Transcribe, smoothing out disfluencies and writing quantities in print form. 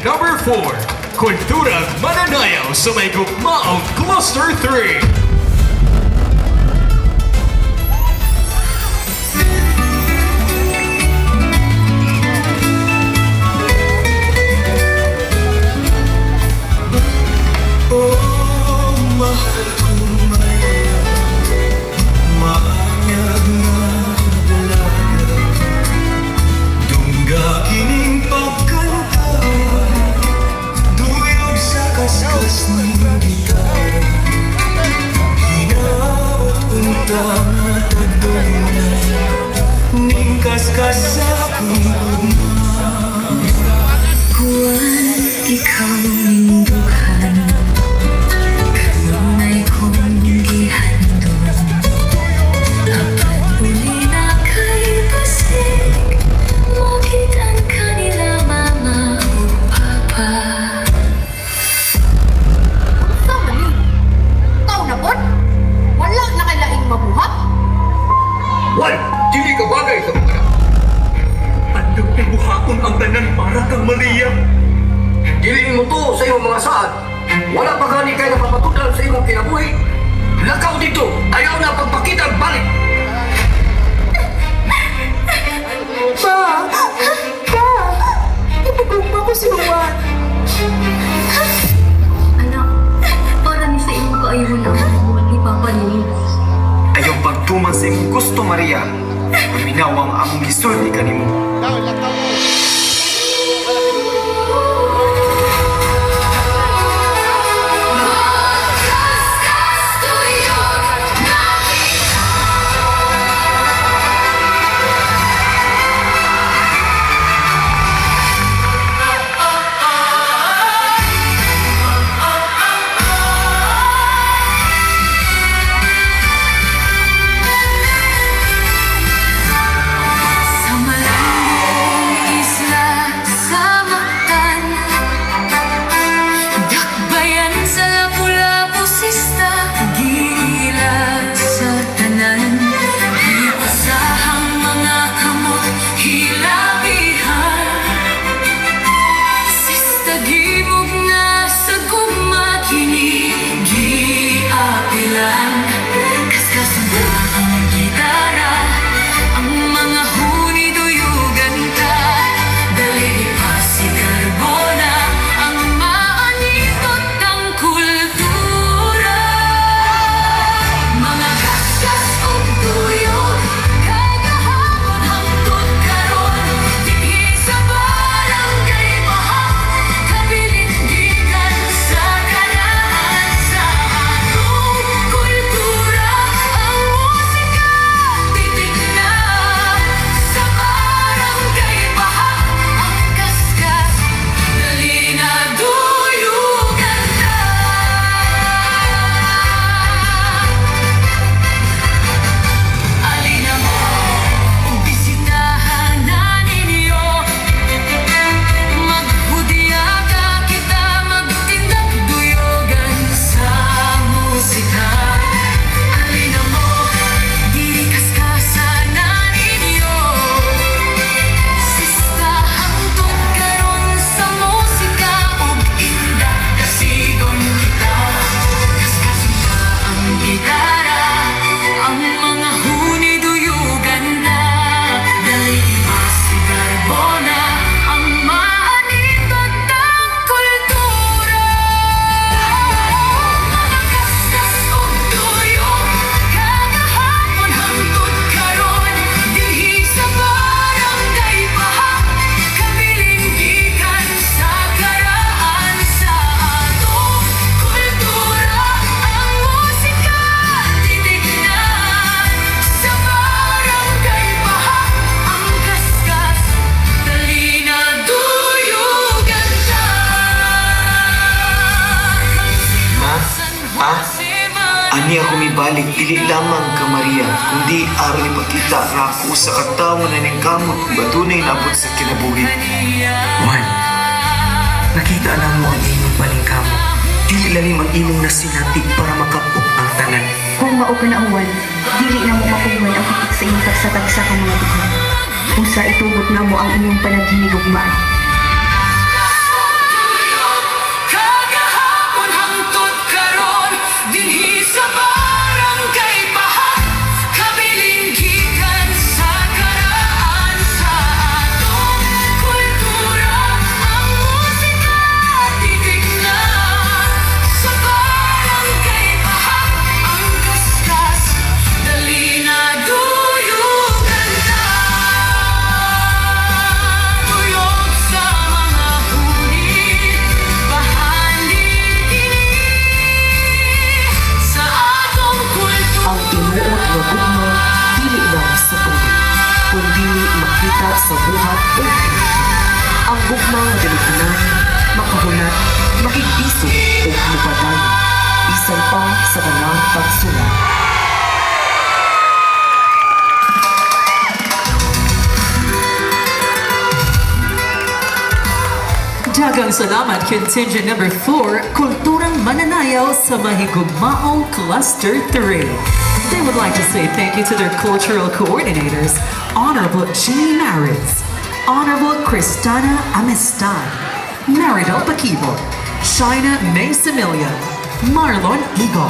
Number 4, Kulturang Mananayaw sa may gugmaong Cluster 3. Oh, mahal kong Maria, maanyag na dalaga. Dungga kining pagkanta, duyog sa kaskas ng gitara. Hinabot unta nga tagdunay, ning kaskas sa akong gugma. Juan, ikaw ning dughan, kanunay kong gihandom. Apan uli na kay basig makit-an ka nila mama ug papa. Unsa man ni? Ikaw na pod? Wala na kay laing mabuhat? Juan, dili ka bagay sa mga anak. Andam kay buhaton ang tanan para kang Maria. Dili mo to sa imong mga saad. Wala pa gani kay napapatudan sa imong kinabuhi. Lakaw dito, ayaw na pagpakita ang balik. Pa! Pa! Ipagugma ko si Juan. Anak, para ni sa imong kaayuhan ang mabuhat ni Papa ninyo. Ayaw pagtuman sa imong gusto, Maria. Paminaw ang among gisulti kanimo. Sa malandong isla sa Mactan, dakbayan sa Lapu-Lapu sista, gila sa tanan. Ipasahang mga kamot hilabihan. Sista gimog na sa gugma kini giapilan. Kaskas na ang gitara, ang mga huni duyugan ta. Dali pa si Carbona, ang maanitot ang kultura. Mga kaskas ug duyog, kagahapon hangtod karon, dinhi sa barangay Pahak, kabilin gikan sa karaan sa atong kultura. Ang musika titig na sa barangay Pahak, ang kaskas dali na duyugan ta. Alina mo, ug bisitahan na ninyo. Maghudya ka kita, magtindak duyogan sa musika. Alina mo, diri kaskasan na ninyo. Sista hangtod karon sa musika ug indak kasigon kita. Kaskasan pa ang gitara, ang mga huni duyugan na. Dali pa si Carbona, ang maanitot ang kultura. Mga kaskas ug duyog, kagahapon hangtod karon, dinhi sa barangay Pahak, kabilin gikan sa karaan sa atong kultura. Ang musika titig na sa barangay Pahak, ang kaskas dali na duyugan ta. Ma, pa, ani ako mibalik dili lamang ka Maria, kundi aron ipakita nga ako sa katawo na ningkamot ug adunay naabot sa kinabuhi. Juan, nakita na mo ang imong paningkamot. Dili lalim ang imong nasinati para makapok ang tanan. Kung mao ka na Juan, dili na mo mapugman ang kapit sa imong tagsa-tagsa ka mga duha. Usa itugot namo ang inyong panaghinigugmaan. sa buhat ug ang gugma nga dalugnan, makahulat, makigpiso ug mupadayon bisan pa sa tanang pagsulay. Daghang salamat, contingent number 4, Kulturang Mananayaw sa Mahigugmaong Cluster 3. They would like to say thank you to their cultural coordinators, Honorable Jeannie Maris, Honorable Cristana Amistad, Maridel Paquibo, Shaina May Semilia, Marlon Igo.